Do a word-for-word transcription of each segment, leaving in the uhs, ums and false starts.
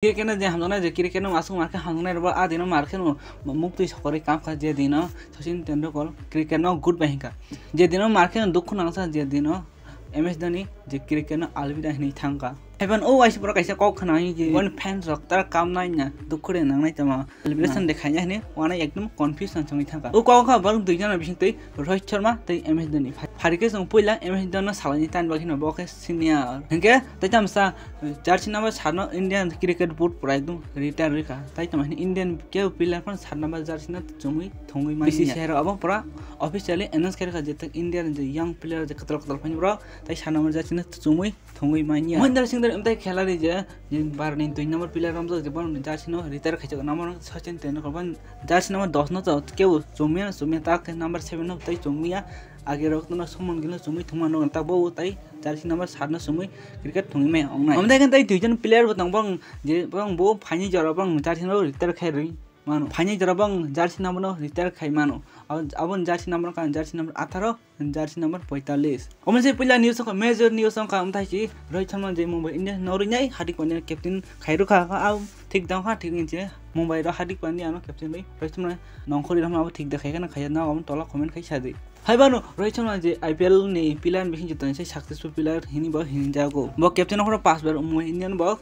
Cricket no je hamjaknai, je cricket no aswk mar khe hamjaknai rwbo, a dino mar khe no muktwi sokorwi kam kha, je dino Sachin Tendulkar cricket no goodbye hinkha, je dino mar khe no dukhu nangsa, je dino M S Dhoni je cricket no alvida hinwi thangkha. Haiban o waisa borok kaisa kok khna hini je wani fans rok tara kam nai na dukhu de nangnai tamo celebration de khaina hini wana ekdom confusion chongwi thangkha. O kok kha borok dui jana bising tei Rohit Sharma tei M S Dhoni. Phari khe chwng puila M S Dhoni no salai ni tan bagwi no bo khe senior. Hinkhe tei tamsa jersey number sat no Indian cricket board pura ekdom retire rikha. Tai tamo hini Indian kebo player phano sat number jersey no chumui thongwi mani. B C C I rok abo pura officially announce khe rikha je India ni je young player je kwtal kwtal phani borok tai sat number jersey no chumui thongwi manya. Mahendra Singh Dhoni amtai khela ri je, je Bharat ni dui number player romjak je bono jersey no retire khaijak number Sachin Tendulkar ban jersey number dos no to kebo chumya chumya ta khe number seven no tai chumya age rok no somon gino chumui thongma no ta bo tai jersey number sat no chumui cricket thongwi maya ongnai. Amtai khe tai duijon player bo tong bong je bong bo phaini jora bong jersey no retire khai rwi mano. Phaini jora bong jersey number no retire khai mano. Abo, abo jersey number kan jersey number atharo, jersey number poitalis. Omo se puila news wngkha, major news wngkha, amthai si Rohit Sharma je Mumbai Indians no rinai Hardik Pandya captain khai rwkha, kha, au thik dang kha, thik ni je Mumbai ro Hardik Pandya ano captain bai Rohit Sharma nongkhor ri rwma abo thik da khai khana khai na, omo tola comment khai sa di. Hai bano Rohit Sharma je I P L ni player ni bising jotoni se successful player hini bo hini jago. Bo captain khoro pas bar Mumbai Indian bo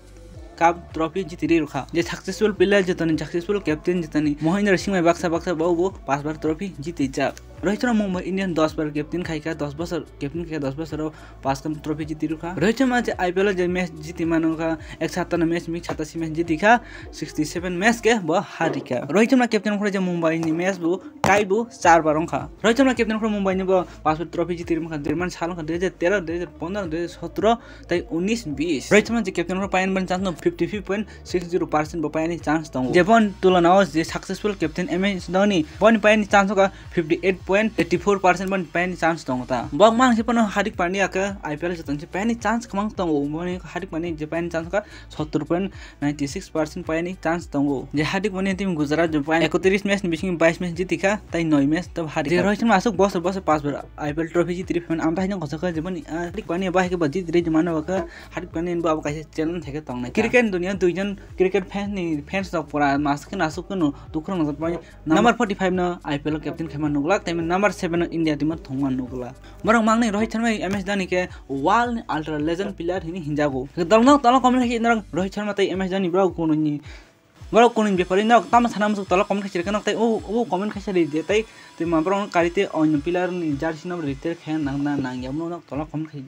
cup trophy jiti ri rwkha. Je successful player jotoni successful captain jotoni Mahendra Singh bai baksa baksa bo bo pas bar trophy jiti jak. Rohit Sharma Mumbai Indian dos bar captain khai kha, dos bosor captain khai kha, dos bosor o pas kam trophy jiti rwkha. Rohit Sharma je I P L o je match jiti mano kha, ek satana match mi satasi match jiti kha, sixty seven match ke bo hari kha. Rohit Sharma captain khoro je Mumbai ni match bo kai bo char bar wngkha. Rohit Sharma captain khoro Mumbai ni bo pas bar trophy jiti rwkha, derman sal wngkha dui hajar tero, dui hajar pondro, dui hajar sotro, tai unis bis. Rohit Sharma je captain khoro payan ban chance no fifty five point six zero percent bo payani chance tongo. Je bon tulana o je successful captain M S Dhoni, boni payani chance wngkha fifty eight point eighty four percent boni payani chance tongo ta. Bo mang se pono Hardik Pandya khe I P L jotoni se payani chance kwbang tongo. Boni Hardik Pandya je payani chance wngkha sottor point ninety six percent payani chance tongo. Je Hardik Pandya team Gujarat je payani ekotris match ni bisingo bais match jiti kha, tai noi match to hari kha. Je Rohit Sharma aswk bosor bosor pas bar I P L trophy jiti ri phaimani, amta haino kosa kha je boni, ah, Hardik Pandya bahai khe ba jiti ri mano kha. Hardik Pandya bo abo kaisa challenge theke tongnai. Cricket dunia duijon cricket fans ni fans rok pura mas khe nasuk khe no dukhu rok no jat pai. Number forty five no I P L o captain khaima nuglak, tei number seven no India team o thongma nuglak. Borok mangni Rohit Sharma, M S Dhoni khe world ni ultra legend player hini hinjago. Dol no tolo comment khai norok Rohit Sharma tei M S Dhoni borok kununi Borok kunui bepari nok tamo sana musuk tola comment khaisirikha nok tai o o comment khaisiri de tai tei ma borok kari te onyo player ni jersey no retire khe nang na nang ya nok tola comment khai.